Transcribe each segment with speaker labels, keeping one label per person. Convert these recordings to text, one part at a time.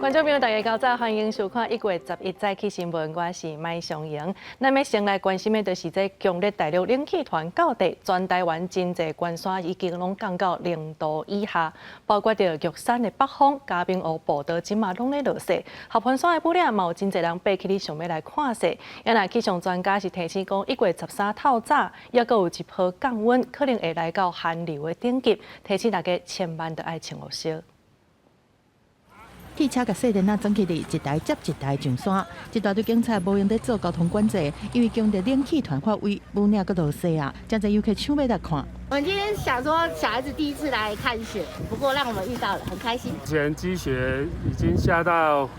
Speaker 1: 觀眾朋友，大家較早，歡迎收看1月11早起新聞，我是麥尚瑩。咱欲先來關心的，就是這強烈大陸冷氣團到達，全台灣真濟懸山已經攏降到0度以下，包括著玉山的北峰、嘉明湖步道，這馬攏咧落雪。合歡山的武嶺嘛有真濟人爬起咧想欲來看雪。啊若氣象專家是提醒講，1月13透早，猶閣有一波降溫，可能會來到寒流的頂級，提醒大家千萬著愛穿厚衫。
Speaker 2: 汽車共細電仔裝起來，一台接一台上山。一大堆警察無閒咧做交通管制，因為強烈冷氣團發威，武嶺閣落雪啊！真濟遊客搶欲來看。
Speaker 3: 我們今天想說，小孩子第一次來看雪，不過讓我們遇到了，很開心。
Speaker 4: 目前積雪已經下到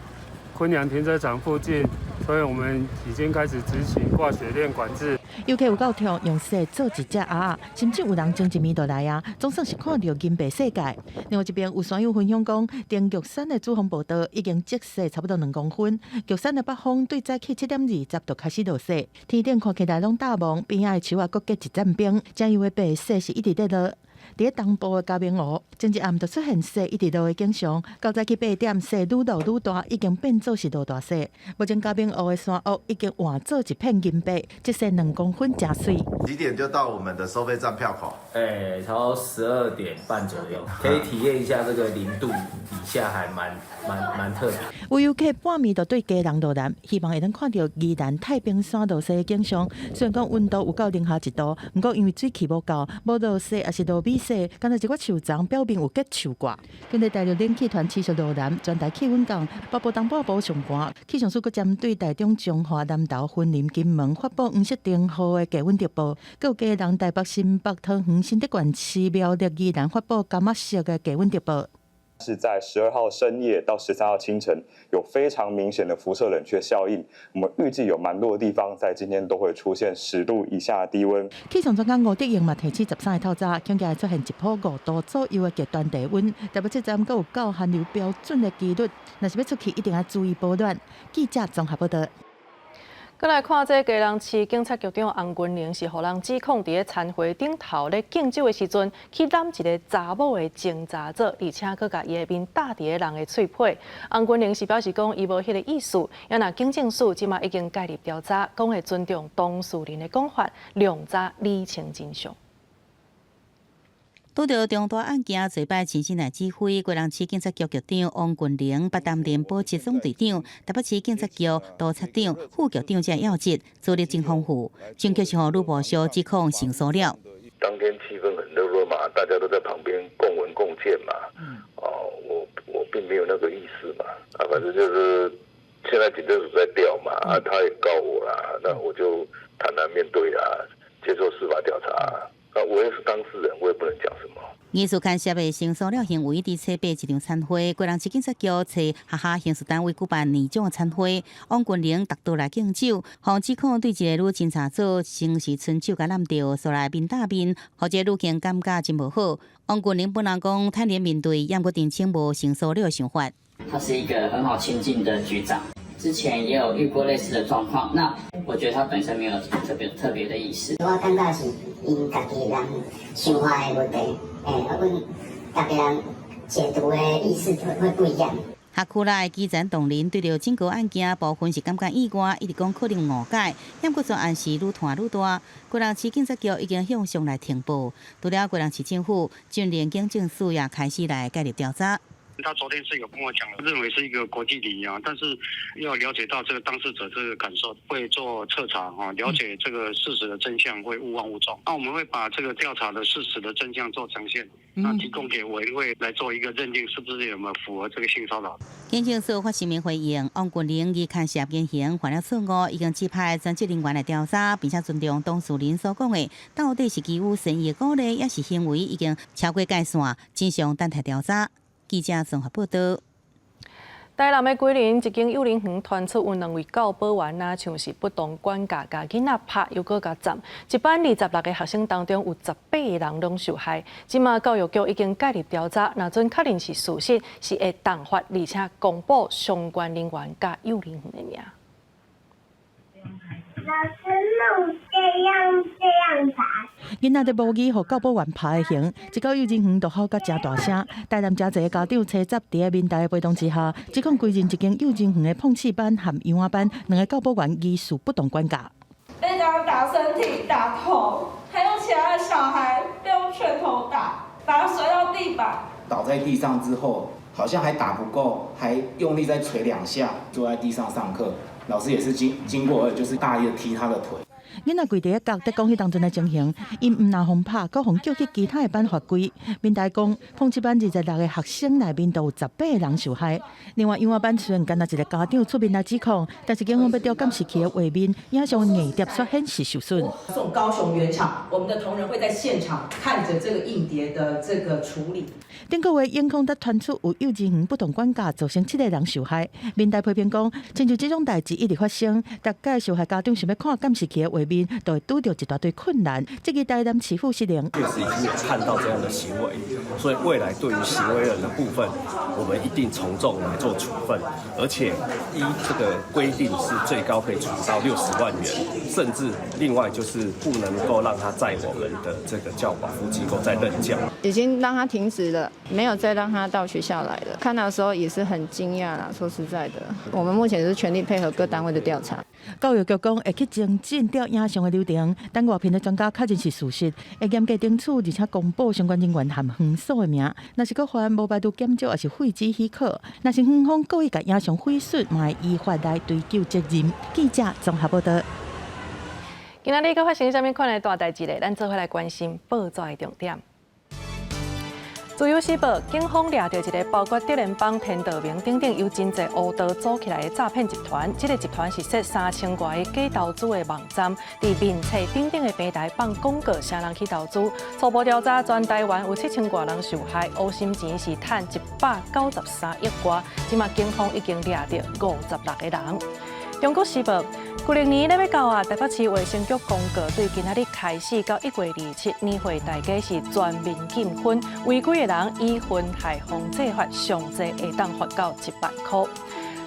Speaker 4: 昆陽停車場附近，所以我們已經開始執行掛雪鏈管制。
Speaker 2: 遊客有夠跳，用雪做一隻鴨仔，甚至有人穿一暝就來啊，總算是看著銀白世界。另外一邊有山友分享講，頂玉山的主峰步道已經積雪差不多2公分，玉山的北峰對早起7點20就開始落雪，天頂看起來攏罩霧，邊仔的樹仔閣結一層冰，真有的白雪是一直咧落。佇咧東部的嘉明湖，前一暗就出現雪一直落的景象。到早起8點，雪愈落愈大，已經變做是落大雪。目前嘉明湖的山屋已經換做一片銀白，積雪2公分，誠媠。
Speaker 5: 幾點就到我們的收費站票口？
Speaker 6: 欸，差不多12點半左右，可以體驗一下這個0度以下，還蠻特別。
Speaker 2: 有遊客半暝就對基隆落來，希望會當看著宜蘭太平山落雪的景象。雖然講溫度有到零下1度，毋過因為水汽無夠，無落雪抑是落米雪，敢若一寡樹叢表面有結樹掛。根據大陸冷氣團持續落南，全台氣溫降，北部東半部上寒。氣象署閣針對台中彰化、南投、雲林、金門發布黃色燈號的低溫特報，閣有基隆、台北、新北、桃園、新竹縣市、苗栗、宜蘭發布柑仔色的低溫特報。
Speaker 7: 是在12號深夜到13號清晨，有非常明顯的輻射冷卻效應。我們預計有蠻多的地方在今天都會出現10度以下的低溫。
Speaker 2: 氣象專家吳德榮嘛提醒，13日透早，恐驚會出現一波5度左右的極端低溫，台北車站閣有到寒流標準的幾率。若是欲出去，一定愛注意保暖。記者綜合報道。
Speaker 1: 閣來看這基隆市警察局長洪君玲是予人指控，佇咧餐會頂頭咧敬酒的時陣，去攬一个查某的偵查組，而且閣共伊的面搭佇咧人的喙皮。洪君玲是表示講，伊無彼个意思，啊若警政署這馬已經介入調查，講會尊重當事人的講法，量查理清真相。
Speaker 8: 拄著重大案件，做擺親身來指揮，基隆市警察局局長王君玲，捌擔任保級總隊長、台北市警察局督察長、副局長這要職，資歷真豐富。正確是予女部屬指控性騷擾。
Speaker 9: 當天氣氛很熱絡嘛，大家都在旁邊共聞共見嘛。哦，我並沒有那個意思嘛。啊，反正就是現在警政署在調嘛，啊，他也告我啦，那我就坦然面對啊，接受司法調查。啊，我也是當事人，我也不能講什麼。
Speaker 8: 疑似牽涉的性騷擾行為，佇初八一場餐會，基隆市警察局揣學校刑事單位舉辦年終的餐會，王君玲特倒來敬酒，予指控對一个女偵查組先是伸手共攬著，紲來面搭面，予這个女警感覺真無好。王君玲本人講坦然面對，猶閣澄清無性騷擾的想法。
Speaker 10: 他是一個很好親近的局長，之前也有遇過類似的狀況。那我覺得他本身沒有特別特別的意思。
Speaker 11: 我感覺是𪜶家己人想法的問題，欸，啊，阮逐家人解讀的意思會不一樣。
Speaker 8: 學區內基層同仁對著整個案件部分是感覺意外，一直講可能誤解，猶閣專案是愈拖愈大。基隆市警察局已經向上來呈報，除了基隆市政府，就連警政署也開始來介入調查。
Speaker 12: 他昨天是有跟我講，認為是一個國際禮儀啊，但是要了解到這個當事者這個感受，會做徹查哈，了解這個事實的真相，會勿忘勿縱。那我們會把這個調查的事實的真相做呈現，那提供給委員會來做一個認定，是不是有沒有符合這個性騷擾？
Speaker 8: 警政署發聲明回應，王君玲以牽涉言行犯了錯誤，已經指派專職人員來調查，並且尊重當事人所講的，到底是基於善意鼓勵，抑是行為已經超過界線，真相等待調查。記者綜合報道。
Speaker 1: 台南的龜林一間幼兒園傳出有兩位教保員啊，像是不當管教，共囡仔拍，猶閣共鏨。一班26個學生當中有18個人攏受害。這馬教育局已經介入調查，若準確認是事實，是會重罰，而且公布相關人員佮幼兒園的名。
Speaker 13: 老師弄這樣這樣打。
Speaker 2: 囡仔佇模擬予教保員拍的形，這到幼稚園就吼甲誠大聲。台南誠濟家長齊集佇咧民代的陪同之下，指控歸任一間幼稚園的碰刺班和幼兒班兩个教保員疑似不當管教。
Speaker 14: 被這樣打身體、打頭，還有其他的小孩被用拳頭打，把他摔到地板。
Speaker 15: 倒在地上之後，好像還打不夠，還用力再捶兩下。坐在地上上課，老師也是經過，就是大力的踢他的腿。
Speaker 2: 囡仔跪佇咧角，佇講彼當陣的情形，𪜶毋但予拍，閣予叫去其他的班罰跪。民代講，碰刺班26个學生內面都有18個人受害。另外，幼兒班雖然干焦一个家長出面來指控，但是警方欲調監視器的畫面，影像硬碟煞顯示受損。
Speaker 16: 送高雄原廠，我們的同仁會在現場看著這個硬碟的這個處理。
Speaker 2: 頂個月影控才傳出有幼稚園不當管教，造成七個人受害。民代批評講，親像這種代誌一直發生，逐擺受害家長想欲看監視器的畫面，都會拄著一大堆困難。這個台南市府失靈。
Speaker 17: 確實已經有看到這樣的行為，所以未來對於行為人的部分，我們一定從重來做處分，而且依這個規定是最高可以處到60萬元，甚至另外就是不能夠讓他在我們的這個教保護機構再任教。
Speaker 18: 已經讓他停職了，沒有再讓他到學校來了。看到的時候也是很驚訝啦，說實在的，我們目前是全力配合各單位的調查。
Speaker 2: 教育局講會去精進調影像的流程，等外聘的專家確認是事實，會嚴格懲處，而且公布相關人員和園所的名。若是閣犯無排除減少，抑是廢止許可。若是園方故意共影像毀損，嘛會依法來追究責任。記者綜合報道。
Speaker 1: 今仔日閣發生啥物款的大代誌咧？咱做伙來關心報紙的重點。自由時報，警方掠著一个包括竹聯幫、天道盟等等由真濟烏道組起來的詐騙集團。這个集團是設3000外个假投資的網站，佇面冊等等的平台放廣告，請人去投資。初步調查，全台灣有7000外人受害，烏心錢是趁193億外。這馬警方已經掠著56個人。中國時報，舊曆年咧欲到啊，台北市衛生局公告，對今仔日開始到1月27，年歲大家是全面禁薰，違規的人依薰害防制法，上濟會當罰到1萬箍。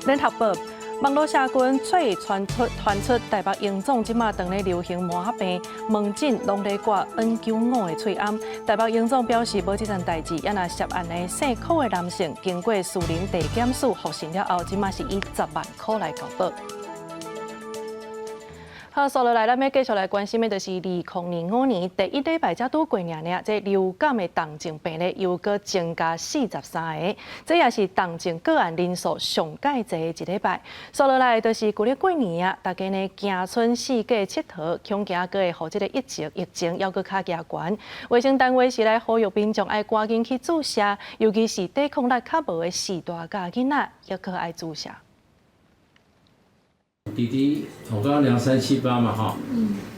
Speaker 1: 聯合報，網路社群揣傳出台北榮總這馬當咧流行麻仔病，門診攏咧掛 N95的喙罨。台北榮總表示無這層代誌，也若涉案的姓柯的男性，經過士林地檢署複審了後，這馬是以10萬箍來交保。好，紲落來，咱欲繼續來關心的，就是2025年第一禮拜才拄過爾爾，這流感的重症病例又閣增加43個，這也是重症個案人數上蓋濟的一禮拜。紲落來就是舊曆過年啊，大家呢行春四界𨑨迌，恐驚閣會予這个疫情猶閣較加懸。衛生單位是來呼籲民眾愛趕緊去注射，尤其是抵抗力較無的序大佮囡仔，猶閣愛注射。
Speaker 19: 弟弟，我剛剛量378嘛，哈。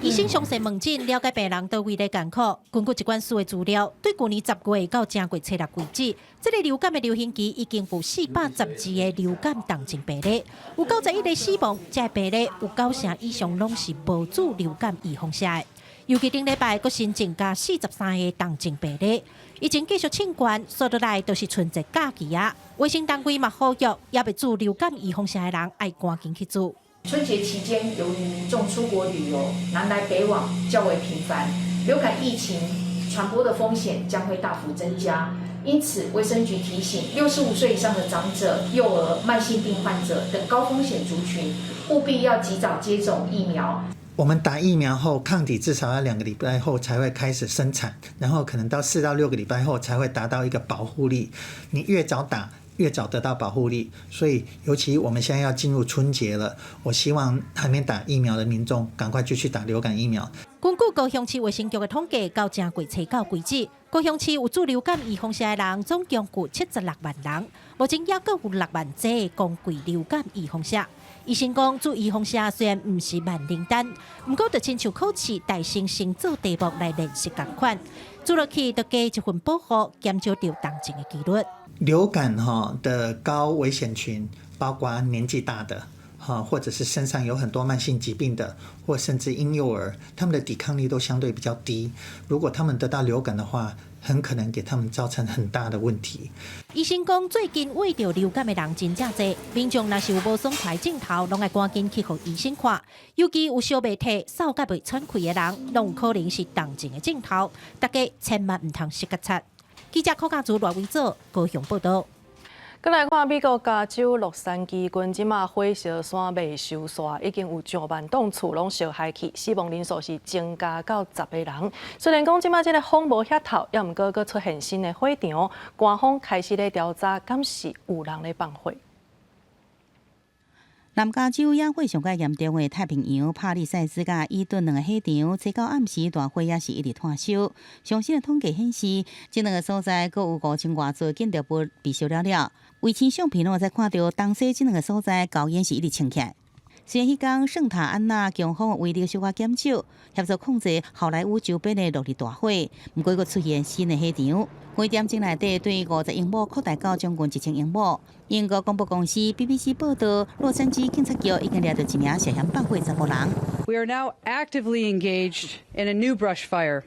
Speaker 20: 醫生詳細問診，了解病人佗位咧艱苦。根據疾管署的資料，對舊年10月到正月初六為止，這个流感的流行期已經有412個流感重症病例，有91個死亡。這个病例有九成以上攏是無注流感預防射的。尤其頂禮拜，閣新增加43個重症病例，疫情繼續衝懸，紲落來就是春節假期啊。衛生單位嘛呼籲，猶未注流感預防射的人愛趕緊去注。
Speaker 21: 春節期間，由於民眾出國旅遊、南來北往較為頻繁，流感疫情傳播的風險將會大幅增加。因此，衛生局提醒，65歲以上的長者、幼兒、慢性病患者等高風險族群，務必要及早接種疫苗。
Speaker 22: 我們打疫苗後，抗體至少要2個禮拜後才會開始生產，然後可能到4到6個禮拜後才會達到一個保護力。你越早打，越早得到保護力，所以尤其我們現在要進入春節了，我希望還沒打疫苗的民眾趕快就去打流感疫苗。
Speaker 20: 根據高雄市衛生局的統計，到正月初九為止，高雄市有注流感預防射的人總共有76萬人，目前猶閣有6萬劑公費流感預防射。醫生講，注預防射雖然毋是萬靈丹，毋過就親像考試大先先做題目來練習仝款，注落去就加一份保護，減少著重症的幾率。
Speaker 22: 流感哈的高危險群包括年紀大的，哈，或者是身上有很多慢性疾病的，或甚至嬰幼兒，他們的抵抗力都相對比較低。如果他們得到流感的話，很可能給他們造成很大的問題。
Speaker 20: 醫生講，最近患著流感的人真正濟，民眾若是有無爽快症頭，攏愛趕緊去予醫生看。尤其有燒袂退、嗽甲袂喘氣的人，攏有可能是重症的症頭，大家千萬毋通失覺察。記者柯家祖賴維祖高雄報道。
Speaker 1: 閣來看美國加州洛杉磯郡，這馬火燒山未收煞，已經有上萬棟厝攏燒害去，死亡人數是增加到10個人。雖然講這馬這个風無遐透，猶毋過閣出現新的火場，官方開始咧調查，敢是有人咧放火。
Speaker 8: 南加州野火上蓋嚴重的太平洋帕利塞茲佮伊頓兩個火場，這到暗時大火也是一直湠燒。上新的統計顯示，這兩個所在閣有5000外座建築物被燒了了。衛星相片攏會使看著東西這兩個所在高煙是一直衝起來。雖然彼工聖塔安娜強風威力小可減少，協助控制好萊塢周邊的落日大火，毋過閣出現新的火場。幾點鐘內底對50英畝擴大到將近1000英畝。英國廣播公司 BBC 報道，洛杉磯警察局已經掠著一名涉嫌放火查埔人。
Speaker 3: We are now actively engaged in a new brush fire.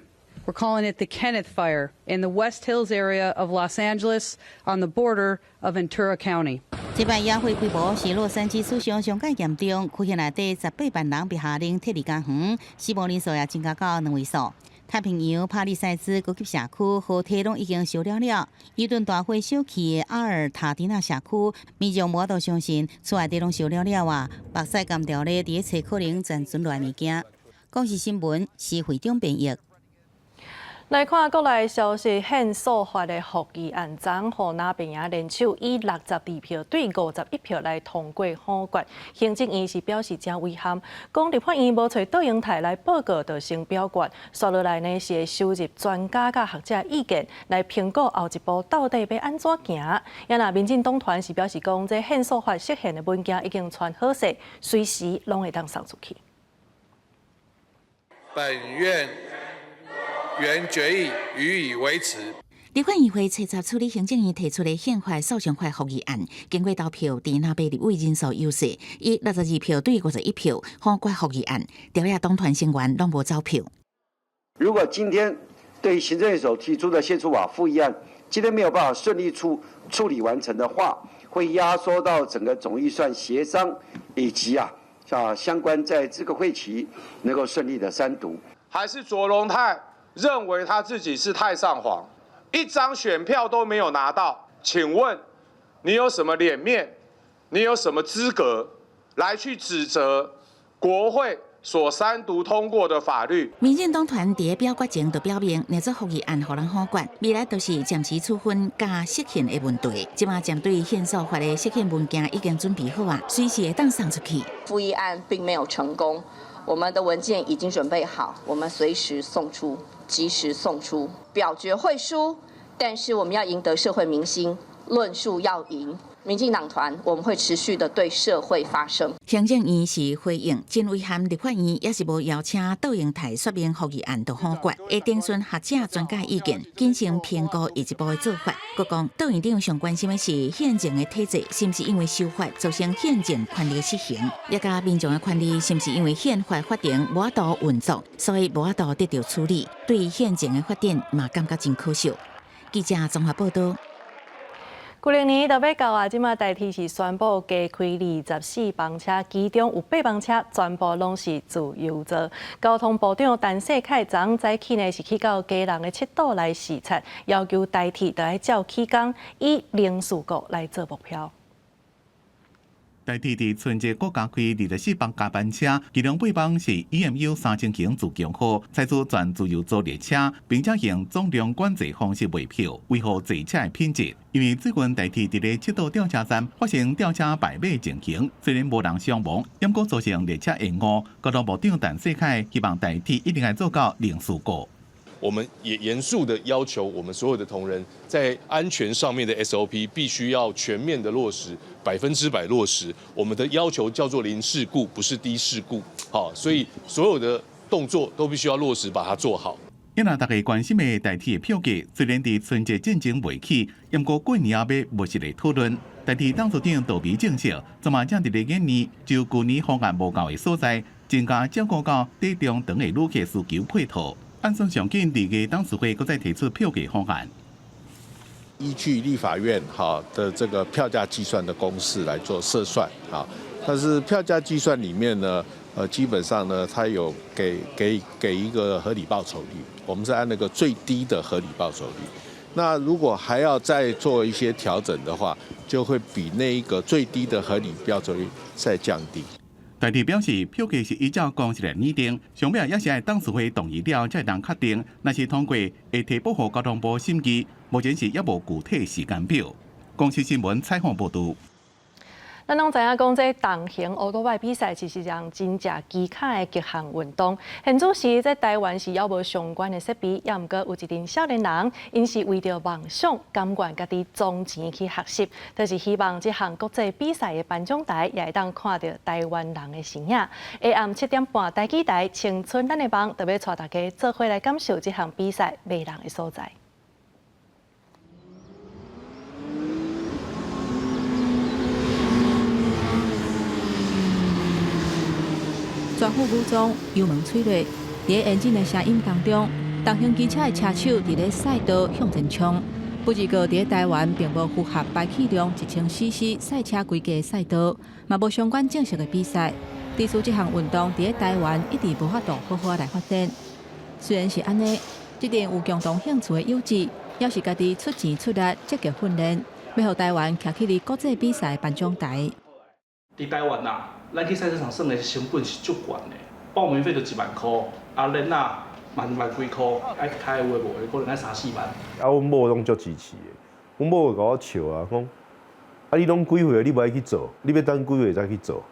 Speaker 3: We're calling it the Kenneth Fire in the West Hills area of Los Angeles on the border of Ventura County.
Speaker 8: 這擺野火規模是洛杉磯史上上蓋嚴重，區域內底18萬人被下令撤離家園，死亡人數也增加到兩位數。太平洋帕利塞茲高級社區河堤攏已經燒了了，伊頓大火燒去的阿爾塔迪納社區，民眾無法度相信厝內底攏燒了了啊，目屎乾掉咧，佇咧揣可能殘存落來物件。公視新聞是會長編譯。
Speaker 1: 來看國內消息，憲訴法的復議案，昨予藍白營聯手以62票對51票來通過否決。行政院是表示誠遺憾，講立法院無揣卓榮泰來報告，就先表決。紲落來呢是會收集專家佮學者意見，來評估後一步到底欲按怎行。也若民進黨團是表示講，這憲訴法釋憲的文件已經傳好勢，隨時攏會當送出去。
Speaker 4: 本院原決議予以維持。
Speaker 23: 立法院會初十處理行政院提出的憲法訴訟法復議案，經過投票，佇藍白立委人數優勢，以62票對51票否決復議案。朝野黨團成員攏無走票。
Speaker 24: 如果今天對行政院所提出的憲訴法復議案，今天沒有辦法順利處理完成的話，會壓縮到整個總預算協商以及相關在這個會期能夠順利的三讀。
Speaker 4: 還是卓榮泰認為他自己是太上皇，一張選票都沒有拿到，請問你有什麼臉面？你有什麼資格來去指責國會所三讀通過的法律？
Speaker 23: 民進黨團佇表決前就表明，若這復議案予人否決，未來就是暫時處分佮釋憲的問題。這馬針對憲訴法的釋憲文件已經準備好啊，隨時會當送出去。
Speaker 25: 復議案並沒有成功，我們的文件已經準備好，我們隨時送出，及時送出。表決會輸，但是我們要贏得社會民心，論述要贏。民進黨團，我們會持續的對社會發聲。
Speaker 23: 行政院是回應，真遺憾，立法院猶是無邀請卓榮泰說明復議案就否決，會徵詢學者專家意見，謹慎評估下一步的做法。閣講，卓院長上關心的是憲政的體制，是毋是因為修法造成憲政權力失衡，也佮民眾的權利是毋是因為憲法法定無法度運作，所以無法度得到處理。對於憲政的發展嘛，感覺真可惜。記者綜合報道。
Speaker 1: 舊曆年就欲到啊！這馬台鐵是宣布加開24班車，其中有8班車全部攏是自由座。交通部長陳世凱昨昏早起呢是去到基隆的七堵來視察，要求台鐵著愛照起工，以零事故來做目標。
Speaker 26: 台鐵佇春節閣加開24班加班車，其中8班是 EMU 3000型自強號，採取全自由座列車，並且用總量管制方式賣票，維護坐車的品質。因為最近台鐵佇咧七堵吊車站發生吊車敗馬情形，雖然無人傷亡，毋過造成列車延誤。交通部長陳世凱希望台鐵一定愛做到零事故。
Speaker 27: 我們也嚴肅的要求我們所有的同仁，在安全上面的 SOP 必須要全面的落實，100%落實。我們的要求叫做零事故，不是低事故。好，所以所有的動作都必須要落實，把它做好。
Speaker 26: 因為大家關心的台鐵票價，雖然佇春節進前袂起，毋過過年後欲密切來討論。台鐵董事長杜美證實，這馬正佇咧研擬就舊年方案無夠的所在，增加照顧到短中長的旅客需求配套。按算上緊二月董事會閣再提出票價方案。
Speaker 5: 依據立法院哈的這個票價計算的公式來做設算啊，但是票價計算裡面呢，基本上呢，它有給一個合理報酬率，我們是按那個最低的合理報酬率。那如果還要再做一些調整的話，就會比那一個最低的合理報酬率再降低。
Speaker 26: 台鐵表示，票價是依照公式來擬定，上尾也是愛董事會同意了才會當確定。若是通過，會提報予交通部審議，目前是猶無具體時間表。公視新聞採訪報導。
Speaker 1: 咱攏知影講，這重型歐多擺比賽其實是項真正機巧的極限運動。現此時，這台灣是猶無相關的設備，猶毋過有一陣少年人，𪜶是為著夢想，甘願家己捐錢去學習，就是希望這項國際比賽的頒獎台也會當看著台灣人的身影。下暗7點半，台語台青春咱的夢，就欲帶大家做伙來感受這項比賽迷人的所在。
Speaker 6: 全副武裝，油門催淚，佇咧引擎的聲音當中，重型機車的車手佇咧賽道向前衝。不過，佇咧台灣並無符合排氣量1000 cc 賽車規格的賽道，嘛無相關正式的比賽。致使這項運動佇咧台灣一直無法度好好來發展。雖然是按呢，這陣有共同興趣的友志，猶是家己出錢出力積極訓練，欲予台灣徛起佇國際比賽頒獎台。
Speaker 7: 佇台灣啊，咱去賽車場算的成本是足懸的，報名費就1萬箍，啊，輪仔嘛1萬幾箍，愛開有的無的，可能愛三四萬。
Speaker 9: 啊，阮某攏足支持的，阮某會共我笑啊，講啊，你攏幾歲，你無愛去做，你欲等幾歲才去做？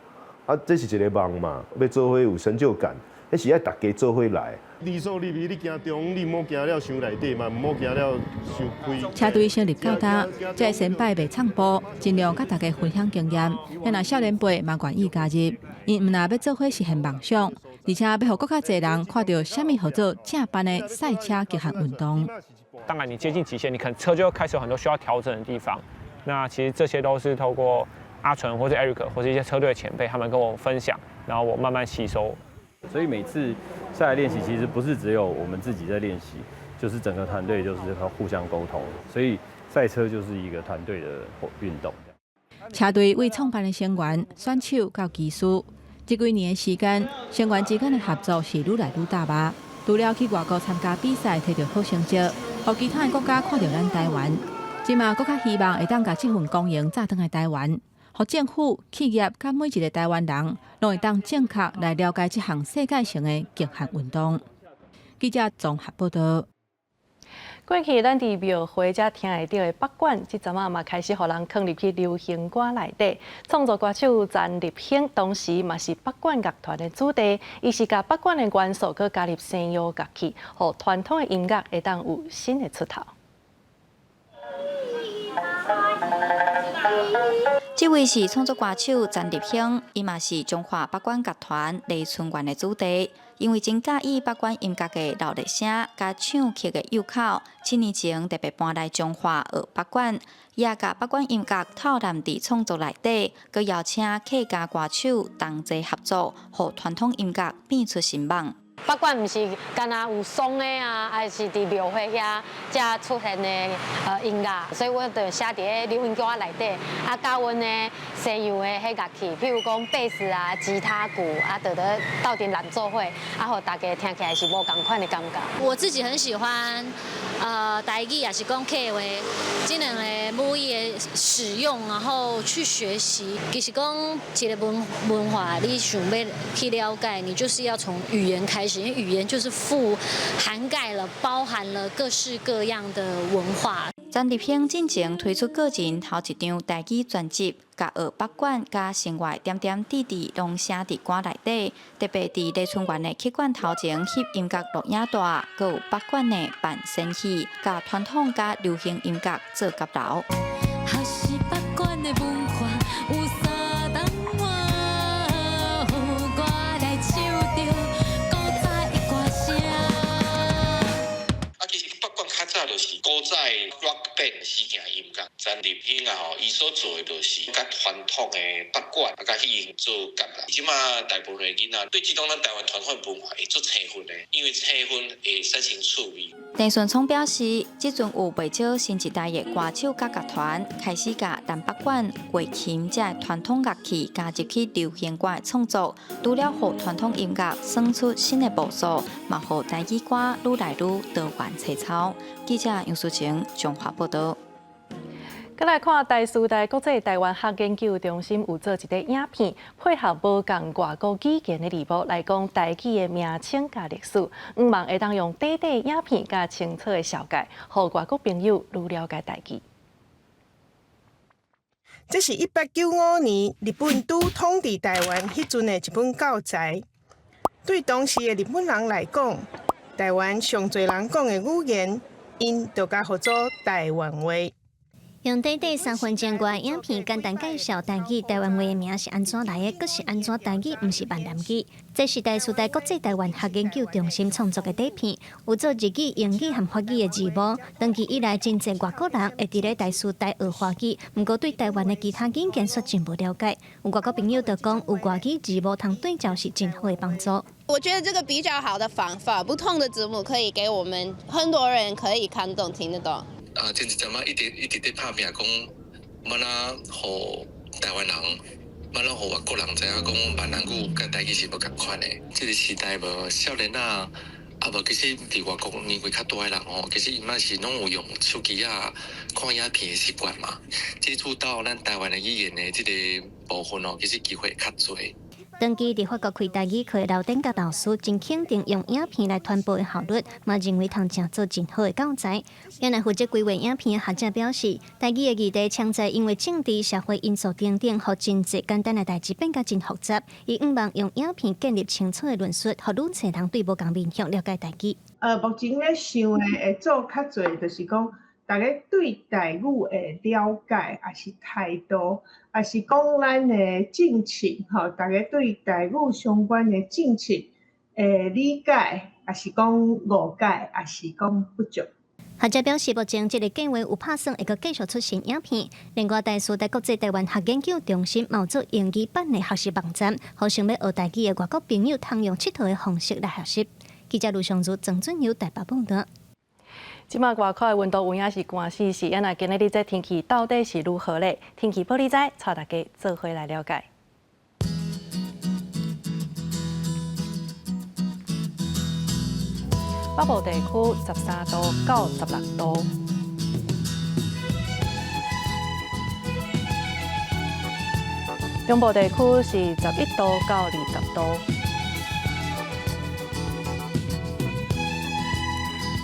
Speaker 9: 啊，這是一个夢嘛，欲做伙有成就感，彼是愛大家做伙來。
Speaker 10: 你所你你行中，你毋好行了傷內底嘛，毋好行了傷開。
Speaker 6: 車隊成立到今，這个先輩袂藏步，盡量佮大家分享經驗。若少年輩嘛願意加入，𪜶毋但欲做伙實現夢想，而且欲予閣較濟人看著啥物號做正版的賽車極限運動。
Speaker 11: 當然，你接近極限，你可能車就開始有很多需要調整的地方。那其實這些都是透過阿純或者 Eric 或者一些車隊的前輩，他們跟我分享，然後我慢慢吸收。
Speaker 12: 所以每次下來練習，其實不是只有我們自己在練習，就是整個團隊就是要互相溝通。所以賽車就是一個團隊的運動。
Speaker 6: 車隊為創辦的成員、選手到技師，這幾年的時間，成員之間的合作是愈來愈大吧。除了去外國參加比賽，摕著好成績，予其他的國家看著咱台灣。這馬閣較希望會當共這份光榮載轉來台灣。予政府、企業佮每一个台灣人，攏會當正確來了解這項世界性的極限運動。記者綜合報導。
Speaker 1: 過去咱佇廟會才聽會著的北管，這陣仔嘛開始予人囥入去流行歌內底。創作歌手陳立興當時嘛是北管樂團的主題，伊是共北管的元素閣加入西洋樂器，予傳統的音樂會當有新的出頭。
Speaker 28: 這位是創作歌手陳立興，伊嘛是中華北管樂團麗春園的主題。因為真佮意北管音樂的熱鬧聲，佮唱曲的誘口，7年前特別搬來彰化學北管，也共北管音樂透納佇創作內底，閣邀請客家歌手同齊合作，予傳統音樂變出新夢。
Speaker 29: 北管毋是干焦有喪的啊，還是佇廟會遐才出現的音樂，所以我就寫佇咧流行歌內底，啊，佮阮的西洋的彼樂器，譬如講貝斯啊、吉他、鼓啊，就咧鬥陣攬做伙，啊，予大家聽起來是無仝款的感覺。
Speaker 30: 我自己很喜歡，台語也是講客話，這兩个母語的使用，然後去學習。其實講一个文化，你想欲去了解，你就是要從語言開始。因為語言就是涵蓋了、包含了各式各樣的文化。
Speaker 28: 陳立興進前推出個人頭一張台語專輯，共學北管佮生活點點滴滴攏寫佇歌內底。特別佇麗春園的曲館頭前翕音樂錄影帶，閣有北管的扮仙戲，共傳統佮流行音樂做交流。
Speaker 31: 學習北管的文化有三重碗，予我來唱著古早的歌聲。
Speaker 32: 啊，其實北管較早就是古早的 rock band 時期的音樂，
Speaker 2: 曾立興啊吼，伊所做的就是佮傳統的北管啊，佮彼用做結啦。這馬大部分的囡仔對這種咱台灣傳統文化會足青分的，因為青分會產生趣味。
Speaker 28: 鄭順聰表示，這陣有袂少新一代的歌手佮樂團開始共南北管、月琴這傳統樂器加入去流行歌的創作，除了予傳統音樂耍出新的步數，嘛予台語歌愈來愈多元齊操。記者楊淑晴綜合報導。
Speaker 1: 閣來看台師大國際台灣學研究中心有做一个影片，配合無仝外國語言的字幕來講台語的名稱佮歷史，向望會當用短短影片佮清楚的紹介，予外國朋友愈了解台語。
Speaker 13: 這是1895年日本拄統治台灣彼陣的一本教材。對當時的日本人來講，台灣上濟人講的語言，𪜶就共號做台灣話。
Speaker 14: 用短短3分鐘外影片，簡單介紹台語、台灣話的名是按怎來的，閣是按怎台語毋是閩南語。這是台師大國際台灣學研究中心創作的短片，有做日語、英語和法語的字幕。長期以來，真濟外國人會佇咧台師大學華語，毋過對台灣的其他語言卻真無了解。有外國朋友就講，有外語字幕通對照是真好的幫助。
Speaker 15: 我覺得這個比較好的方法，不同的字幕可以給我們很多人可以看懂、聽得懂。
Speaker 2: 啊，前一陣仔一直一直佇拍拚，講欲按怎予台灣人，欲按怎予外國人知影講閩南語佮台語是無仝款的。這個時代無少年仔，啊無其實佇外國年紀較大的人吼，其實𪜶嘛是攏有用手機仔看影片的習慣嘛，接觸到咱台灣的語言的這个部分哦，其實機會較濟。
Speaker 14: 長期佇法國開台語課的劉典甲老師真肯定用影片來傳播的效率，嘛認為通誠做真好的教材。原來負責規劃影片的學者表示，台語的議題常在因為政治、社會因素等等，予真濟簡單的代誌變甲真複雜。伊向望用影片建立清楚的論述，予愈濟人對無仝面向了解台語。
Speaker 13: 目前咧想的會做較濟，就是講逐家對台語的了解，抑是態度，抑是講咱的政策，吼，逐家對台語相關的政策的理解，抑是講誤解，抑是講不足。
Speaker 14: 學者表示，目前這个計劃有拍算會閣繼續出新影片。另外，台師大國際台灣學研究中心嘛有做英語版的學習網站，予想欲學台語的外國朋友通用𨑨迌的方式來學習。記者盧尚如、曾俊友台北報導。
Speaker 1: 這馬外口的溫度有影是寒死死，啊若今仔日這天氣到底是如何咧？天氣報你知，帶大家做伙來了解。北部地區13度到16度，中部地區是11度到20度。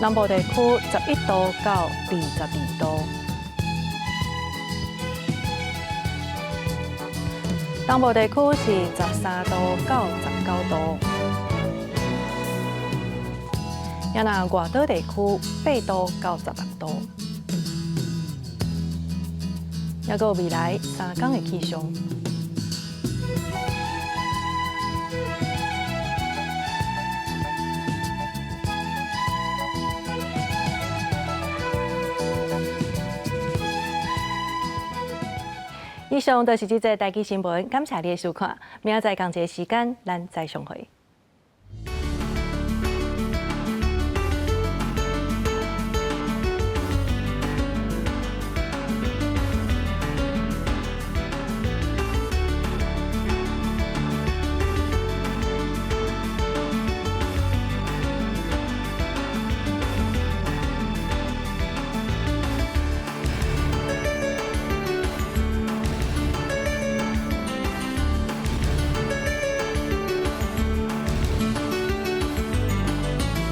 Speaker 1: 南部地區11度到22度，東部地區是13度到19度，也若外島地區8度到16度，抑閣有未來3工的氣象。以上就是這節台語新聞，感謝你的收看。明仔載仝一个時間，咱再相會。